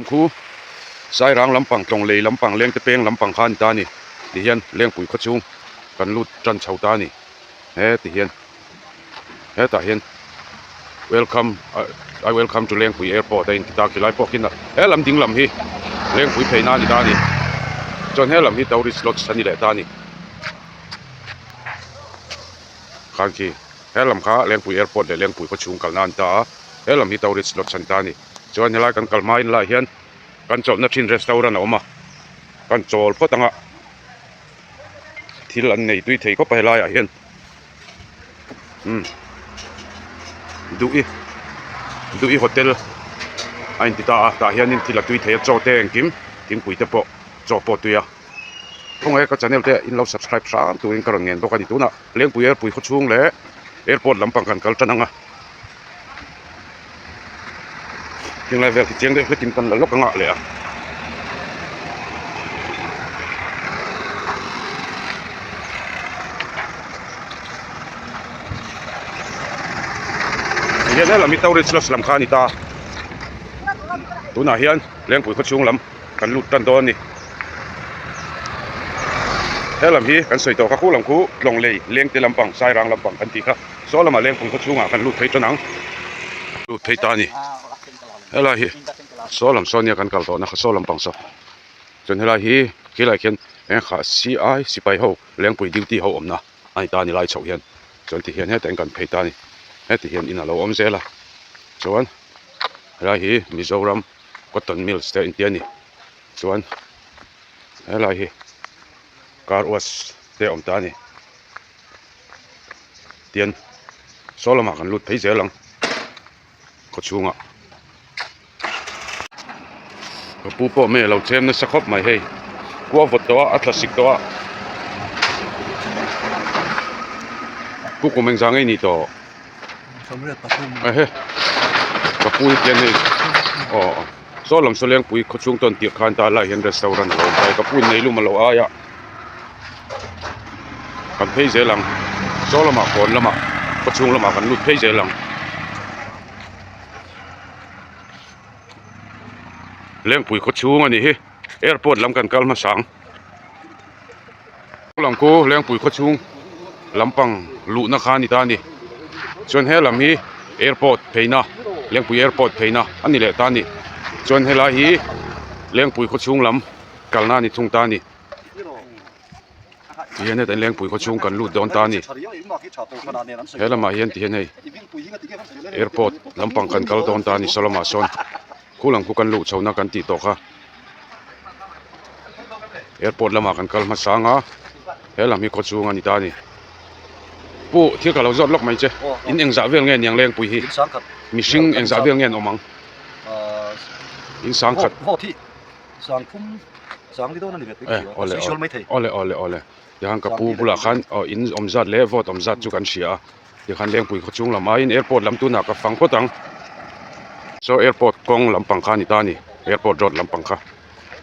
Lam khu Sairang lampang tlawng lei lampang lengte peng lampang kha a ni ta a ni ti hian Lengpui khaw chhung kan lut tan chho ta a ni he ti hian hetah hian welcome I welcome to Lengpui airport a inti ta khilai pawh khi he lam ding lam hi Lengpui phei na a ni ta a ni chuan he lam hi tourist lodge a ni leh ta a ni khan khi he lam kha Lengpui airport leh Lengpui khaw chhung kalna a ni ta a he lam hi tourist lodge a ni ta a ni. Chuan helai kan kal hmain lai hian kan chawlhna thin restaurant a awm a, kan chawl phawt ang a, thil an nei tui thei khawp a helaiah hian umm duh i duh i hotel a inti ta a tah hianin thil a tui thei a chaw te engkim thingpui te pawh chaw pawh a tui a khawngaih ka channel te in lo subscribe hram turin ka rawn ngen bawk a ni tunah Lengpui Airpui khawchhung leh airport lampang kan kal tan ang a. Heng lai vel khi chiang deuh hlekin kan la lawk anga leh a. Tihian helam hi tourist lodge lam kha a ni ta. Tunah hian Lengpui khawchhung lam kan lut tan dawn a ni. Helam hi kan sawi tawh kha khu lam khu tlawng lei lengte lampang Sairang lampang kan tih kha. Saw lamah Lengpui khaw chhungah kan lut thei tan ang. Lut thei ta a ni. Helai hi saw lam saw nia kan kal tawhna kha saw lampang saw. Chuan helai hi khilaiah khian eng kha CI sipai ho Lengpui duty ho awmna a ni ta a ni lai chhoh hian. Chuan tihian hetah hian kan phei ta a ni. Heti hian in a lo awm zel a. Chuan helai hi Mizoram cotton mills te a inti a ni. Chuan helai hi car wash te a awm ta a ni. Tian saw lamah kan lut phei zel ang khaw chhungah ka pu pawh hmel a lo chem nasa khawp mai hei khua vawt tawh a a thla sik tawh a pu kum engzah nge ni tawh ehe ka pu hi tian hei aw saw lam saw lengpui khaw chhung tawn tirh khan ta lai hian restaurant a lo awm ta a ka pu in nei lum a lo ai a. Kan phei zel ang saw lamah kawn lamah khaw chhung lamah kan lut phei zel ang Lengpui khaw chhung a nih hi airport lam kan kal hmasa ang lam khu Lengpui khaw chhung lampang luhna kha a ni ta a ni chuan he lam hi airport pheina Lengpui airport pheina a ni leh ta a ni chuan helai hi Lengpui khaw chhung lam kalna a ni thung ta a ni. Tihian heta Lengpui khaw chhung kan lut dawn ta a ni. He lamah hian tihian hei airport lampang kan kal dawn ta a ni saw lamah sawn khu lam khu kan luh chhohna kan tih tawh kha airport lamah kan kal hmasa ang a he lam hi khaw chhung a ni ta a ni. Pu thil ka lo zawt lawk mai che in engzah vel nge niang Lengpui hi mihring engzah vel nge an awm ang in sangkhat. Sangphum sang ni dawn a ni ve tui khi a, a sawi sual mai thei. Awle awle awle tikhan ka pu bulah khan aw in awm zat leh vote awm zat chu kan hria a tikhan Lengpui khaw chung lam aiin airport lam tunah ka fang phawt ang saw airport kawng lampang kha a ni ta a ni airport road lampang kha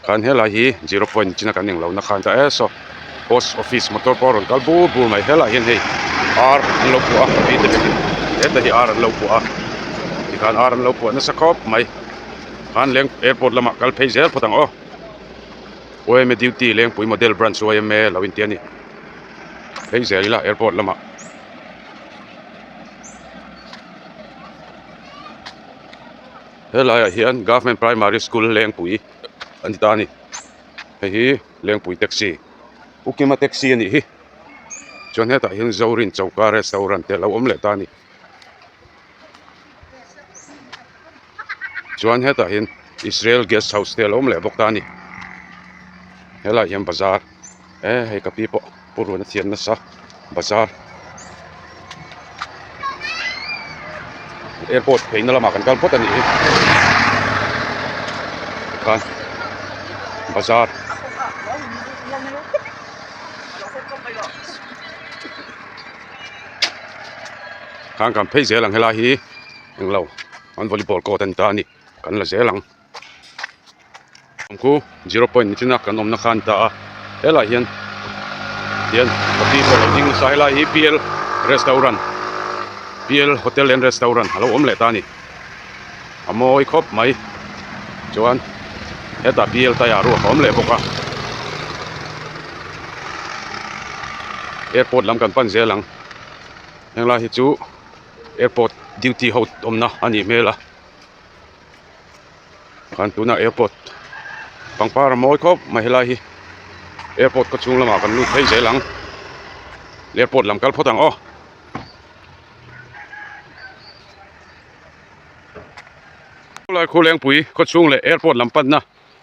khan helai hi zero point china kan englo na khan ta e saw post office motor pawh a rawn kal bur bur mai helaiah hian hei ar an lo puah a hei te vekin heta hi ar an lo puah a tikhan ar an lo puah nasa khawp mai. Khan leng airport lamah kal phei zel phawt ang aw. YMA duty Lengpui model branch YMA lo inti a ni. Phei zel ila airport lamah. Helaiah hian government primary school Lengpui a ni ta a ni. Hei hi Lengpui taxi Ukima taxi a nih hi. Chuan hetah hian Zorin choka restaurant te a lo awm leh ta a ni. Chuan hetah hian Israel guest house te a lo awm leh bawk ta a ni helaiah hian bazar e hei ka pi pawh pu run a thiam nasa bazar airport pheina lamah kan kal phawt a nih hi khan bazar. Khan kan phei zel ang helai hi englo an volleyball court a ni ta a ni kan la zel ang khu zero point ni china kan awmna kha a ni ta a helaiah hian hian coffee pawh a lo ding nasa helai hi P L restaurant P L hotel and restaurant a lo awm leh ta a ni a mawi khawp mai chuan. Hetah BL tyre ruak a awm leh bawk a. Airport lam kan pan zel ang. Henglai hi chu airport duty ho awmna a nih hmel a. Khan tunah airport pangpar a mawi khawp mai helai hi airport khaw chhung lamah kan lut phei zel ang airport lam kal phawt ang aw. Khulai khu lengpui khaw chhung leh airport lam panna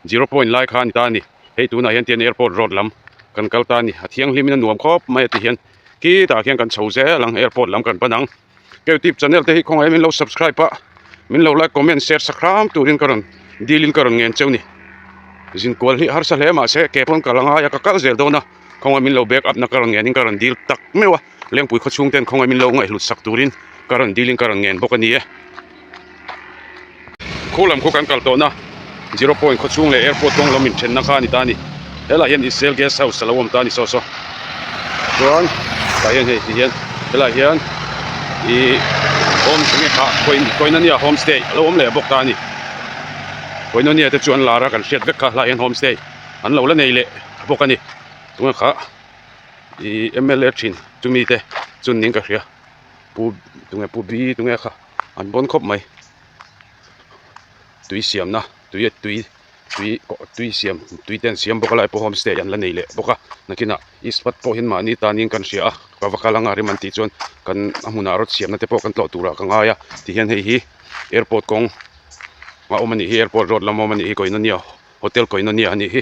zero point lai kha a ni ta a ni hei tunah hian tian airport road lam kan kal ta a ni a thianghlim in a nuam khawp mai a ti hian khitah khian kan chho zel ang airport lam kan pan ang. Ka youtube channel te hi khawngaih min lo subscribe a min lo like comment share sak hram turin ka rawn dil in ka rawn ngen cheu ni zinkual hi harsa hle mahse ke pawn ka la ngai a ka kal zel dawn a khawngaih min lo back up na ka rawn ngen in ka rawn dil tak meuh a lengpui khaw chhung ten khawngaih min lo ngaihhlut sak turin ka rawn dil in ka rawn ngen bawk a ni e khu lam khu kan kal tawh na zero point khaw chhung leh airport kawng lam inthen na kha a ni ta a ni helaiah hian Israel guest house a lo awm ta a ni saw saw chuan tah hian hei ti hian helaiah hian ihh home enge kha koinonia home stay a lo awm leh bawk ta a ni koinonia te chu an lar a kan hriat vek kha helaiah hian home stay an lo la nei leh bawk a ni tunge kha ihh mla thin chumi te chu niin ka hria pu tunge pu b tunge kha an bawn khawp mai tui siamna tui tui tui tui siam tui te an siam bawk a lai pawh home stay an la nei leh bawk a nakinah ispat pawh hian mahni tanin kan hria a ka va kal anga rem an tih chuan kan a hmunah rawt siamna te pawh kan tlawh turah ka ngai a tihian hei hi airport kawng a awm a nih hi airport road lam a awm a nih hi koinonia hotel koinonia a nih hi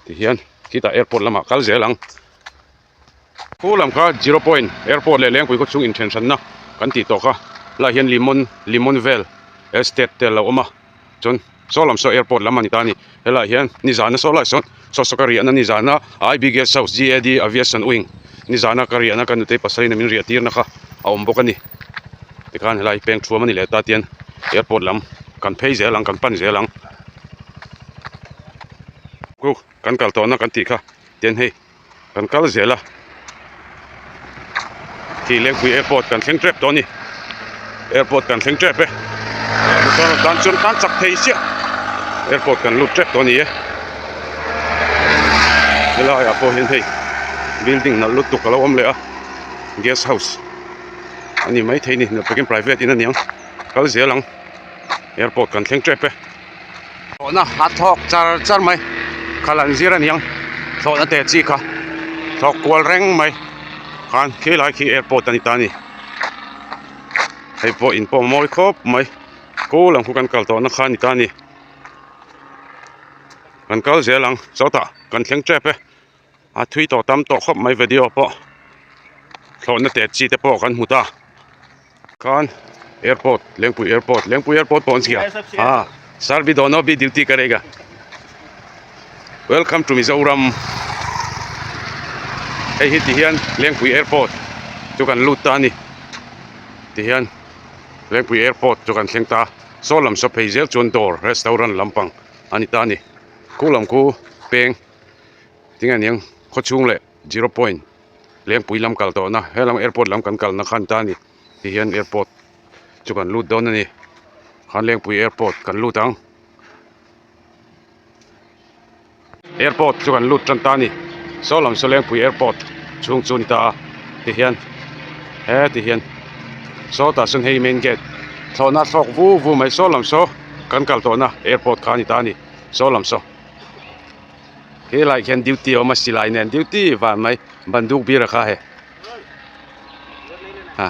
tihian khitah airport lamah kal zel ang. Khu lam kha zero point airport leh lengpui khaw chhung inthen hranna kan tih tawh kha helaiah hian limon limon vel estate te a lo awm a chuan saw lam saw airport lam a ni ta a ni helaiah hian nizana saw lai sawn saw saw ka riahna nizana I_B guest house G_A_D aviation wing nizana ka riahna ka nutei pasal in min riah tirna kha a awm bawk a ni tikhan helai peng thuam a ni leh ta tian airport lam kan phei zel ang kan pan zel ang khu kan kal tawhna kan tih kha tian hei. Kan kal zel a, khi Lengpui airport kan thleng tep tawh a ni, airport kan thleng tep e, motor tan chuan tan chak thei chiah, airport kan lut tep tawh a ni e, helai ah pawh hian hei building nalh lutuk a lo awm leh a, guest house a ni maithei a ni, takin private in a niang kal zel ang airport kan thleng tep e. Thlawhna a thawk char char mai khal an zir a niang thlawhna te chi kha thlawk kual reng mai khan khi lai khi airport a ni ta a ni hei pawh in pawh mawi khawp mai khu lam khu kan kal tawhna kha a ni ta a ni kan kal zel ang sawtah kan thleng tep e a thui tawh tam tawh khawp mai video pawh thlawhna te chi te pawh kan hmu ta khan airport lengpui airport lengpui airport pawh an chhia ah sir bhi dono bhi duty karega welcome to mizoram hei hi ti hian lengpui airport chu kan lut ta a ni ti hian lengpui airport chu kan thleng ta saw lam saw phei zel chuan dawr restaurant lampang a ni ta a ni khu lam khu peng. Tinge aniang khawchhung leh zero point lengpui lam kal tawhna helam airport lam kan kalna khan ta a ni ti hian airport chu kan lut dawn a ni khan lengpui airport kan lut ang airport chu kan lut tan ta a ni saw lam saw lengpui airport chhung chu a ni ta a ti hian he ti hian sawtah sawn hei main gate thlawhna a thlawk vu vu mai saw lam saw kan kal tawhna airport kha a ni ta a ni saw lam saw. Helai khian duty a awm a silai nen duty van mai banduk bir a kha he ha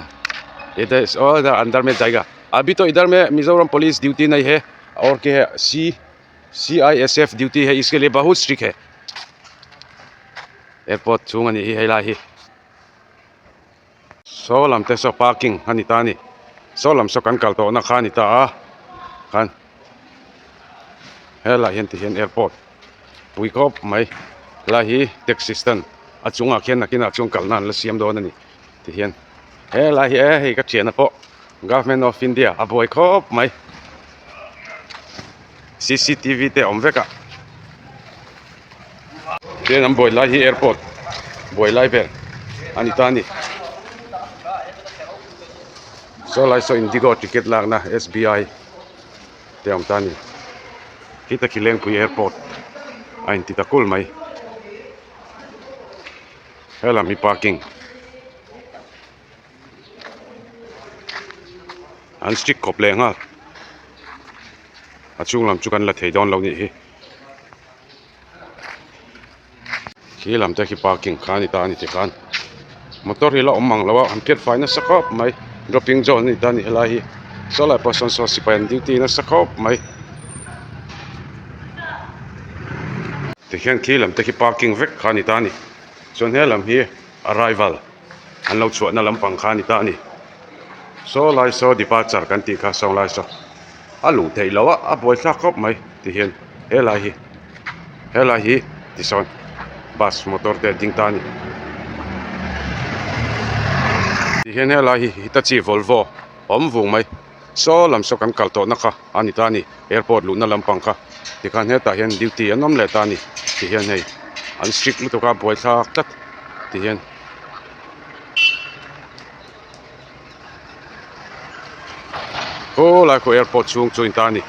idhar aw idhar andar mein jayega abhi toh idhar mein mizoram police duty nahi hai aur ke hai c C_I_S_F duty hai iske liye bahut strict hai airport chhung a nih hi helai hi saw lam te saw parking a ni ta a ni saw lam saw kan kal tawhna kha a ni ta a khan helaiah hian tihian airport pui khawp mai helai hi taxi stand a chungah khian nakinah chuan kalna an la siam dawn a ni tihian helai hi e hei ka thiana pawh government of India a buai khawp mai C_C_T_V te a awm vek a tihian an buai lai hi airport buai lai vel a ni ta a ni saw lai saw indigo ticket lakna S_B_I te a awm ta a ni. Khi ta khi Lengpui airport a inti ta kul mai. Helam hi parking an strict khawp leh nghal a chhung lam chu kan la thei dawn lo nih hi khi lam te khi parking kha a ni ta a ni tikhan motor hi la awm mang lo a an phiat fai nasa khawp mai dropping zone a ni ta a ni helai hi saw lai pawh sawn saw sipai an duty nasa khawp mai. Tikhian khi lam te khi parking vek kha a ni ta a ni chuan he lam hi arrival an lo chhuahna lampang kha a ni ta a ni saw lai saw departure kan tih kha saw lai saw a luh theih loh a a buaithlak khawp mai tihian helai hi helai hi tisawn bus motor te a ding ta a ni tihian helai hi hitachi volvo awm vung mai. Saw lam saw kan kal tawhna kha a ni ta a ni airport luhna lampang kha tikhan hetah hian duty an awm leh ta a ni tihian hei an strict lutuk a buaithlak tlat tihian khawlai khu airport chhung chu a ni ta a ni.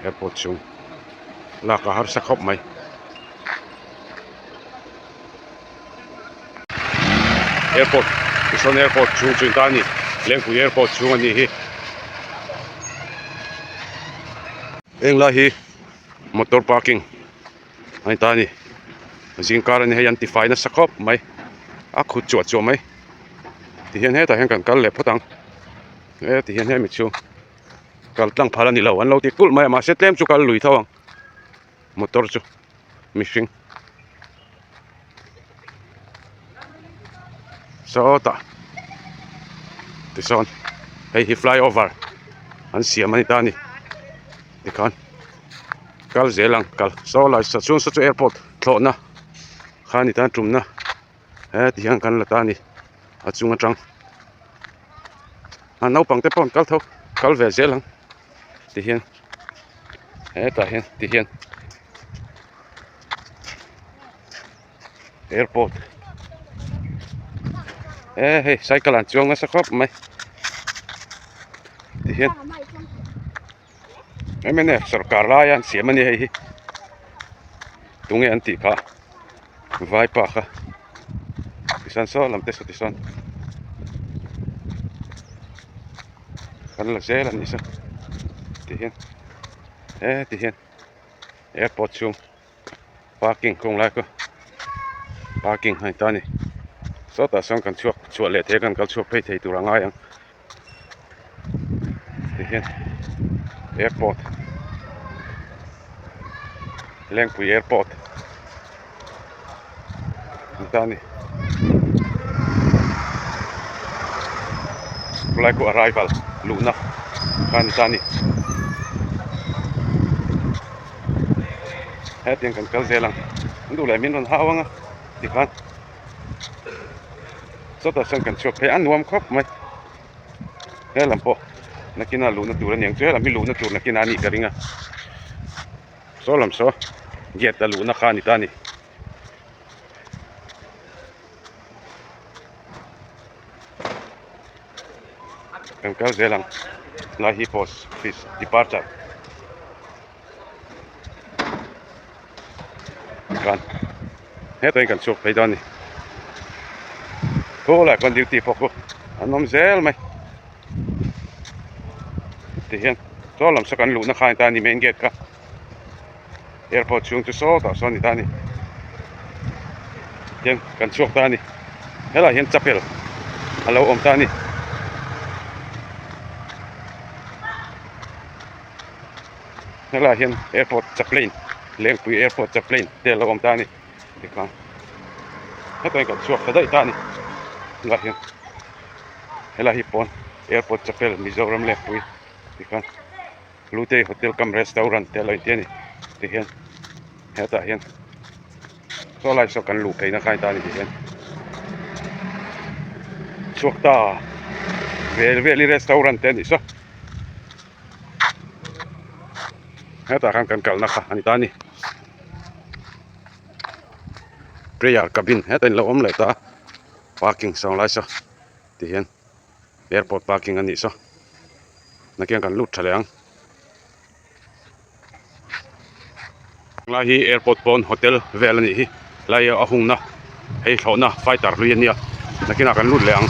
Airport chhung lak a harsa khawp mai. Airport tisawn airport chhung chu inta a ni Lengpui airport chhung a nih hi heng lai hi motor parking a ni ta a ni zingkar a ni hei an tifai nasa khawp mai a khut chuah chuah mai tihian hetah hian kan kal leh phawt ang he tihian hemi chu kal tlang phal a ni lo an lo ti kulh mai a mahse tlem chu kal lui tho ang motor chu mihring sawtah tisawn hei hi flyover an siam a ni ta a ni tikhan kal zel ang kal saw lai saw chhung saw chu airport thlawhna kha a ni ta tumna he ti hian kan la ta a ni a chung atang a naupang te pawh an kal tho kal ve zel ang tihian hetah hian tihian airport e hei cycle an chuang nasa khawp mai tihian mnf sorkar laia an siam a ni hei hi tunge an tih kha vaipa kha tichuan saw lam te saw tisawn. Kan la zel a nih saw tihian he tihian airport chhung parking kawng lai kha parking a ni ta a ni sawtah sawn kan chhuak chhuah leh thei a kan kal chhuak phei thei tur a ngai ang tihian airport Lengpui airport a ni ta a ni. Khulai khu arrival luhna kha a ni ta a ni. Hetiang kan kal zel ang an duh leh min rawn hau ang a tikhan sawtah sawn kan chhuak phei a nuam khawp mai helam pawh nakina luhna tur a ni ang chu helam hi luhna tur nakina a nih ka ring a saw lam saw gate a luhna kha a ni ta a ni. Kan kal zel ang lai hi post office departure kan hetah hian kan chhuak phei dawn a ni khawlaiah khuan duty pawh khu an awm zel mai tihian saw lam saw kan luhna kha a ni ta a ni main gate kha airport chhung chu sawtah sawn a ni ta a ni tihian kan chhuak ta a ni helaiah hian chapel a lo awm ta a ni. Helaiah hian airport chaplain Lengpui airport chaplain te a lo awm ta a ni tikhan hetah hian kan chhuak ta daih ta a ni helaiah hian helai hi pawn airport chapel Mizoram Lengpui tikhan Lutei hotel cum restaurant te a lo inti a ni tihian hetah hian saw lai saw kan luh phei na kha a ni ta a ni tihian chhuak ta vel vel hi restaurant te a nih saw. Hetah khan kan kalna kha a ni ta a ni prayer cabin hetah in lo awm leh ta a parking sang lai saw ti hian. Airport parking a nih saw nakin kan lut tha leh ang. Lai hi airport pawn hotel vel a nih hi lai a hungna hei thlawhna fighter hlui a nia nakinah kan lut leh ang.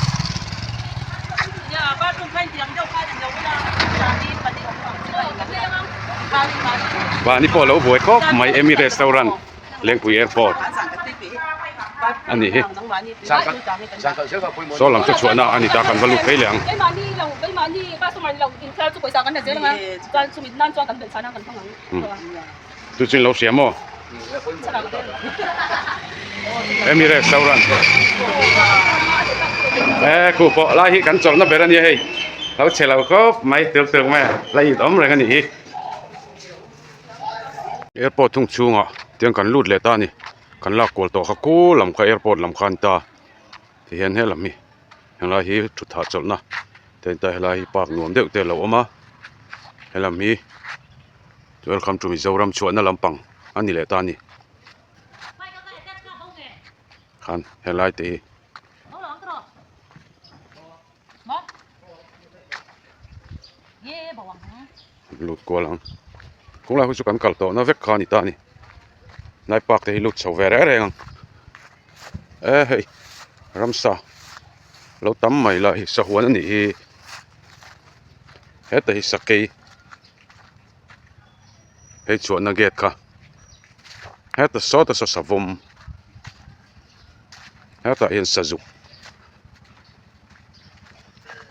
Mahni pawh a lo buai khawp mai Emmy restaurant Lengpui airport a nih hi. Saw lam chu chhuahna a ni ta kan va lut phei leh ang. Chu chu in lo hria maw? Hemi restaurant e khu pawh lai hi kan chawlhna ber a nia hei lo chhe lo khawp mai tel tel mai a la it awm reng a nih hi. Airport thung chhungah tiang kan lut leh ta a ni kan lak kual tawh kha kul lam kha airport lam kha a ni ta tihian helam hi helai hi thut hahchawlhna te an ta helai hi park nuam deuh te a lo awm a helam hi welcome to Mizoram chhuahna lampang a ni leh ta a ni khan helai te hi. Lut kual ang kawng lai chu kan kal tawh na vek kha a ni ta a ni hnai park te hi lut chho ve reng reng ang e hei ramsa lo tam mai lah hi sahuan a nih hi heta hi sakei hei chhuahna gate kha heta sawta saw savawm hetah hian sazuk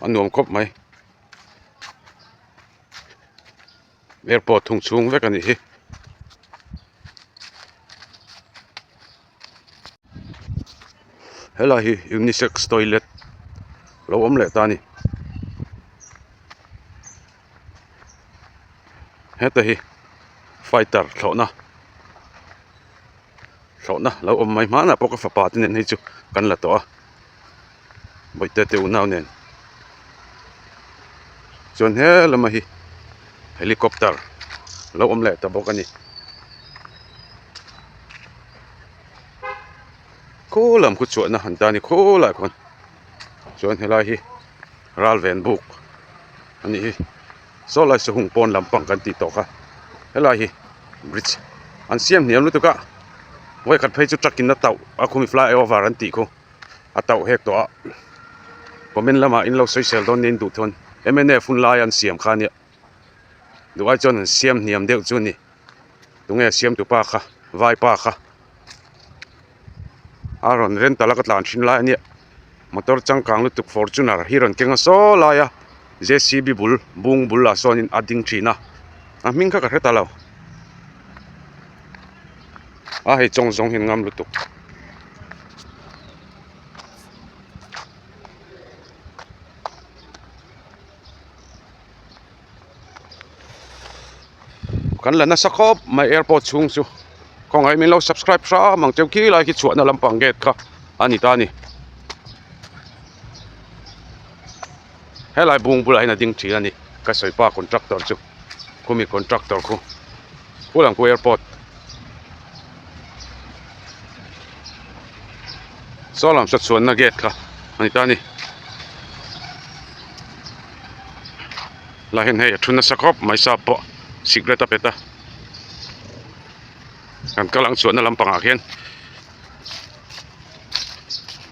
a nuam khawp mai. Airport thung chhung vek a nih hi. Helai hi unisex toilet lo awm leh ta a ni. Heta hi fighter thlawhna thlawhna lo awm mai hmanah pawh ka fapa te nen hei chu kan la tawh a. Bawihte te unau nen chuan he lama hi helicopter lo awm leh ta bawk a ni khaw lam khu chhuahna han ta a ni khawlaiah khawn chuan helai hi ral ven buk a nih hi saw lai sahung pawn lampang kan tih tawh kha helai hi bridge an siam hniam lutuk a vawikhat phei chu truck in a tauh a khumi fly over an tih khu. a tauh hek tawh a comment lamah in lo sawisel dawn nia in duh chuan mnf hun lai an siam kha ania duh ai chuan an siam hniam deuh chu a ni tunge siam tu pa kha vai pa kha a rawn rental a ka tlan thin lai ania motor changkang lutuk fortuner hi rawn keng a saw lai a jcb bul bung bul ah sawnin a ding thin a a hming kha ka hre ta lo a hei chawng zawng hian ngam lutuk. Kan la nasa khawp mai airport chhung chu khawngaih min lo subscribe hram ang cheu khi lai khi chhuahna lampang gate kha a ni ta a ni helai bung bulah hian a ding thin a ni ka sawi pa contractor chu khumi contractor khu Kulangpu airport. Saw lam saw chhuanna gate kha a ni ta a ni lai hian hei a thu nasa khawp mai sap pawh cigarette a pet a kan kal ang chhuahna lampangah khian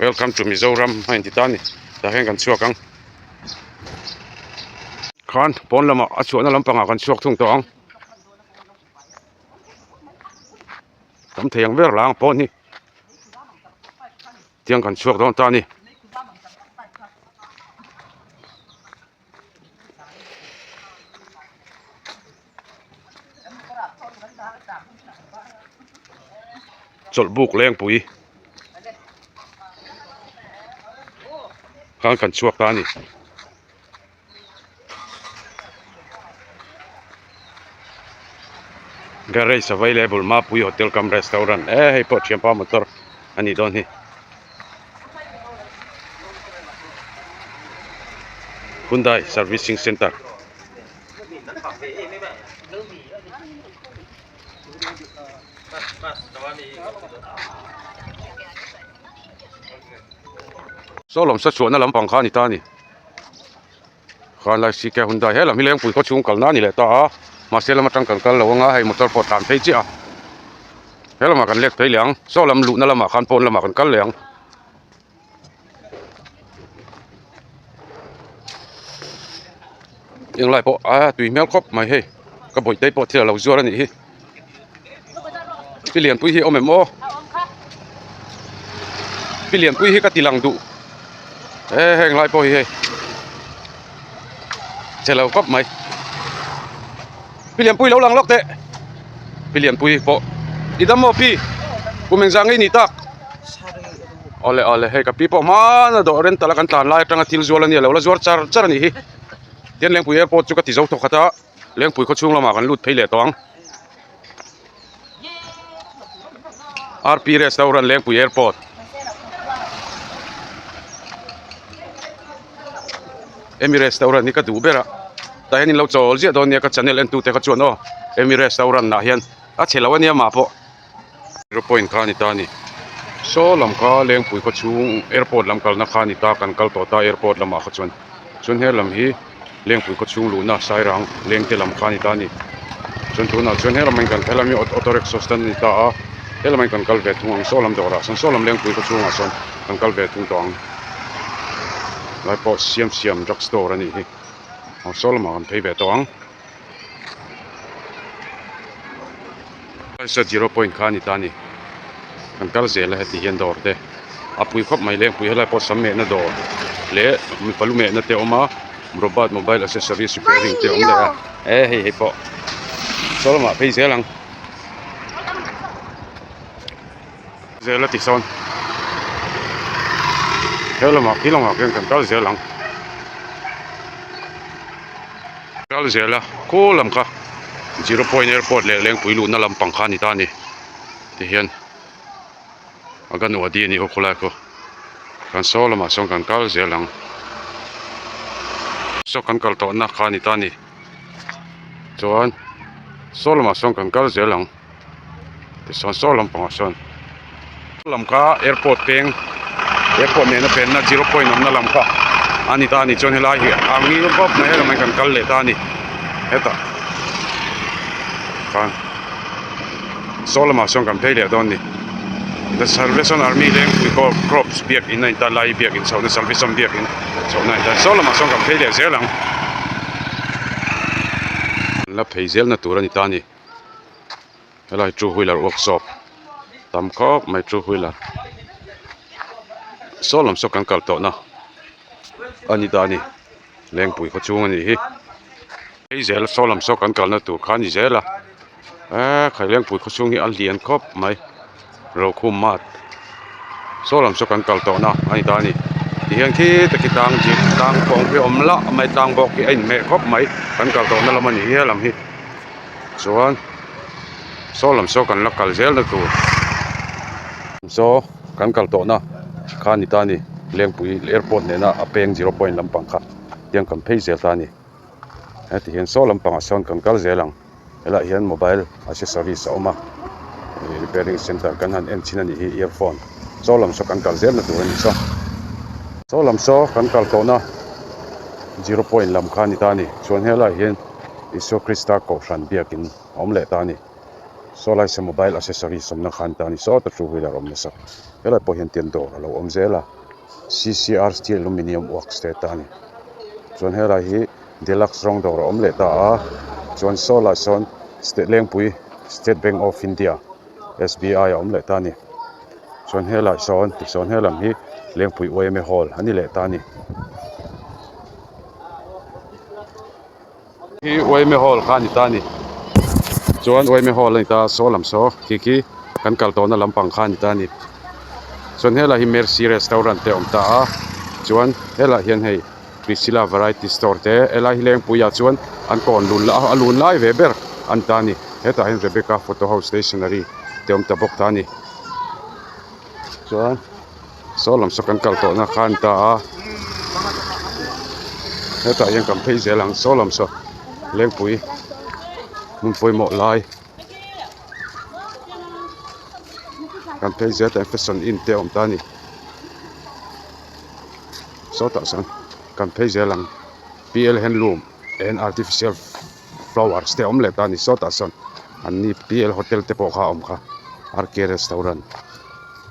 welcome to Mizoram a inti ta a ni tah hian kan chhuak ang khan pawn lamah a chhuahna lampangah kan chhuak thung tawh ang. Tam thei ang ber lang pawh ni tiang kan chhuak dawn ta a ni. Chawlhbuk lengpui khan kan chhuak ta a ni. Garage available Mapui hotel cum restaurant e hei pawh thianpa motor a nih dawn hi. Hyundai servicing center. Saw lawm sa chhuahna lampang kha a ni ta a ni. Khan lai CK Hyundai he lam hi Lengpui khaw chhung kalna a ni leh ta a, mahse lam atang kan kal lo anga hei motor pawh tlan phei chiah a, he lamah kan lek phei leh ang, saw lam luhna lamah khan pawn lamah kan kal leh ang. Englai pawh a tui hmel khawp mai hei ka bawihte pawh thil a lo zuar a nih hi pi lianpui hi a awm em aw pi lianpui hi ka ti lang duh he heng lai pawh hi hei che lo khawp mai pi lianpui lo lang lawk teh pi lianpui pawh i dam maw pi kum engzah nge i nih tak. Awle awle hei ka pi pawh hmana dawh rental a kan tlan lai atanga thil zual ania lo la zuar char char a nih hi tian Lengpui airport chu ka ti zo thawk khat a Lengpui khaw chhung lamah kan lut phei leh tawh ang RP restaurant Lengpui airport Emi restaurant hi ka duh ber a tah hian in lo chawl ziah dawn nia ka channel en tute kha chuan aw Emi restaurant ah hian a chhe lo ania mah pawh. Zero point kha a ni ta a ni. Saw lam kha Lengpui khaw chhung airport lam kalna kha a ni ta kan kal tawh ta airport lamah kha chuan. Chuan he lam hi Lengpui khaw chhung luhna Sairang lengte lam kha a ni ta a ni. Chuan tunah chuan he lamah hian kan he lam hi auto rickshaw stand a ni ta a, he lamah hian kan kal ve thung ang saw lam dawrah sawn saw lam Lengpui khaw chhungah sawn kan kal ve thung tawh ang. Lai pawh siam siam drug store a nih hi. Aw saw lamah kan phei ve tawh ang. Zero point kha a ni ta a ni kan kal zel a heti hian dawr te a pui khawp mai lengpui helai pawh sam mehna dawr leh mipa lu mehna te a awm a robert mobile accessories repairing te a awm leh a e hei hei pawh saw lamah phei zel ang zel a ti sawn he lamah khi lamah khian kan kal zel ang. Kal zel a khaw lam kha zero point airport leh lengpui luhna lampang kha a ni ta a ni tihian Anganwadi a nih ho khawlai khaw kan saw lamah sawn kan kal zel ang saw kan kal tawhna kha a ni ta a ni chuan saw lamah sawn kan kal zel ang. Tichuan saw lampangah sawn lam kha airport peng airport nena penna zero point awmna lam kha a ni ta a ni chuan helai hi a ngil khawp mai a lamah hian kan kal leh ta a ni hetah khan saw lamah sawn kan phei leh dawn a ni the salvation army lengpui corps biakin a intan lai biakin chhohna salvation biakin chhohna a intan saw lamah sawn kan phei leh zel ang an la phei zelna tur a ni ta a ni. Helai two wheeler workshop tam khawp mai two wheeler saw lam saw kan kal tawh na a ni ta a ni lengpui khaw chhung a nih hi hei zel saw lam saw kan kalna tur kha a ni zel a eee khai lengpui khaw chhung hi a lian khawp mai rokhum mart saw lam saw kan kal tawh na a ni ta a ni tihian khi taki tlang zir tlang pawng khi a awm lah mai tlang bawk hi a inhmeh khawp mai kan kal tawhna lam a ni hi helam hi. Chuan saw lam saw kan la kal zel na tur saw kan kal tawh na kha a ni ta a ni Lengpui airport nena a peng zero point lampang kha tiang kan phei zel ta a ni heti hian saw lampangah sawn kan kal zel ang helaiah hian mobile accessories a awm a repairing center kan han en chhin a nih hi earphone saw lam saw kan kal zel na tur a ni saw saw lam saw kan kal tawh na zero point lam kha a ni ta a ni chuan helaiah hian. Isua Krista kohhran biakin a awm leh ta a ni. Saw laisa mobile accessories awmna khan ta a ni. Sawta two wheeler awm nasa. Helai pawh hian tian dawr a lo awm zel a. CCR steel aluminium works te ta a ni. Chuan helai hi deluxe rawng dawr a awm leh ta a. Chuan saw lah sawn state lengpui State Bank of India SBI a awm leh ta a ni. Chuan helai sawn tichuan helam hi lengpui yma hall a ni leh ta a ni. Hi yma hall kha a ni ta a ni chuan yma hall a ni ta a saw lam saw khi khi kan kal tawhna lampang kha a ni ta a ni chuan helai hi mercy restaurant te a awm ta a chuan helaiah hian hei priscilla variety store te helai hi lengpui ah chuan an kawn lun lai a lun lai ve ber a ni ta a ni hetah hian rebecca photo house stationery te a awm ta bawk ta a ni chuan. Saw lam saw kan kal tawhna kha a ni ta a hetah hian kan phei zel ang saw lam saw lengpui hmun pawimawh lai kan phei zel tah hian fashion in te a awm ta a ni sawtah sawn kan phei zel ang. PL handloom and artificial flowers te a awm leh ta a ni sawtah sawn an ni PL hotel te pawh kha a awm kha RK restaurant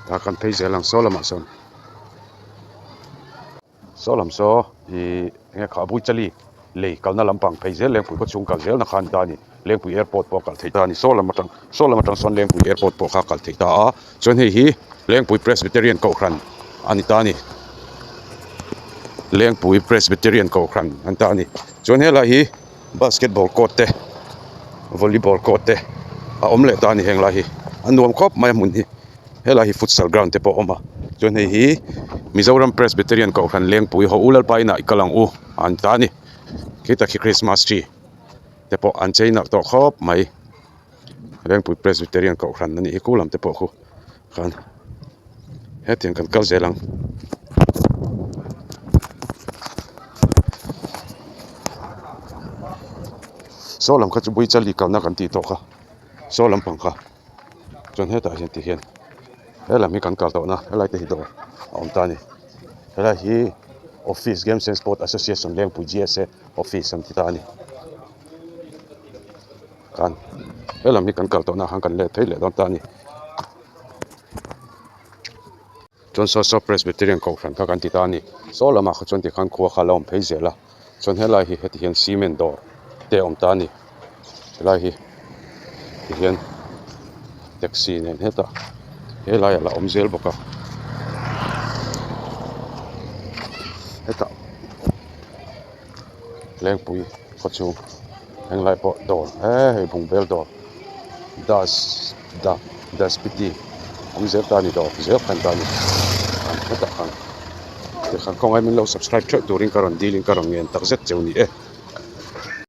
tah kan phei zel ang saw lamah sawn saw lam saw ihh enge kha Buichali lei kalna lampang phei zel Lengpui khaw chhung kal zel na kha a ni ta a ni Lengpui airport pawh a kal theih ta a ni saw lam atang saw lam atang sawn Lengpui airport pawh kha a kal theih ta a chuan hei hi Lengpui Presbyterian Kohhran a ni ta a ni Lengpui Presbyterian Kohhran a ni ta a ni chuan helai hi basketball court te volleyball court te a awm leh ta a ni heng lai hi a nuam khawp mai a hmun hi helai hi futsal ground te pawh a awm a chuan hei hi Mizoram Presbyterian Kohhran Lengpui haw u Lalpa inah i kal ang u a ni ta a ni khi tak hi Christmas tree te pawh an chei nalh tawh khawp mai. Lengpui Presbyterian Kohhran a nih hi khu lam te pawh khu khan hetiang kan kal zel ang. Saw lam kha chu Buichali kalna kan tih tawh kha saw lampang kha chuan hetah hian ti hian he lam hi kan kal tawhna helai te hi dawr a awm ta a ni helai hi office games and sport association Lengpui G_S_A office an ti ta a ni. Khan he lam hi kan kal tawhna ah khan kan let phei leh dawn ta a ni. Chuan saw saw Presbyterian kohhran kha kan ti ta a ni. Saw lamah kha chuan tikhan khua kha a la awm phei zel a. Chuan helai hi heti hian cement dawr te a awm ta a ni. Helai hi tihian taxi nen hetah helai a la awm zel bawk a. Hetah. Lengpui khaw chhung henglai pawh dawr he hei bungbel dawr das da daspiti awm zel ta a ni dawr zel khan ta a ni hetah khan tikhan khawngaih min lo subscribe theuh turin ka rawn dil in ka rawn ngen tak zet cheu ni e.